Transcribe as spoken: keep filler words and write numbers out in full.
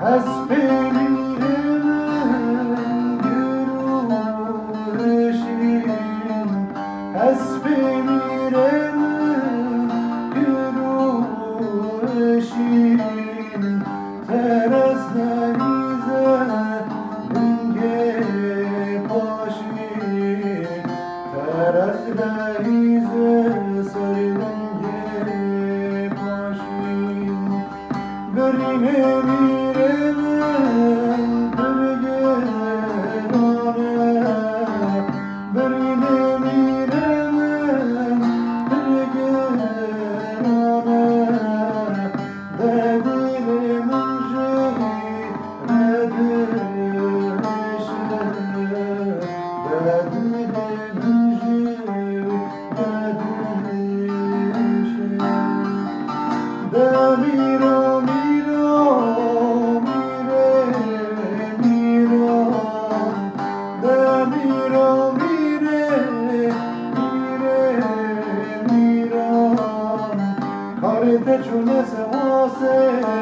Hespê mîrê min gul û şîrin, hespê mîrê min gul û şîrin, teres nehîze lingê paşî, teres nehîze ser lingê paşî. Birînê mîrê min pir giran e, birînê mîrê min pir giran e, bedîlê min jî vedişe, bedîlê min jî De mîro, mîro, mîrê, mîro. De mîro, mîrê, mîrê, mîro. Karê te çûne sewasê.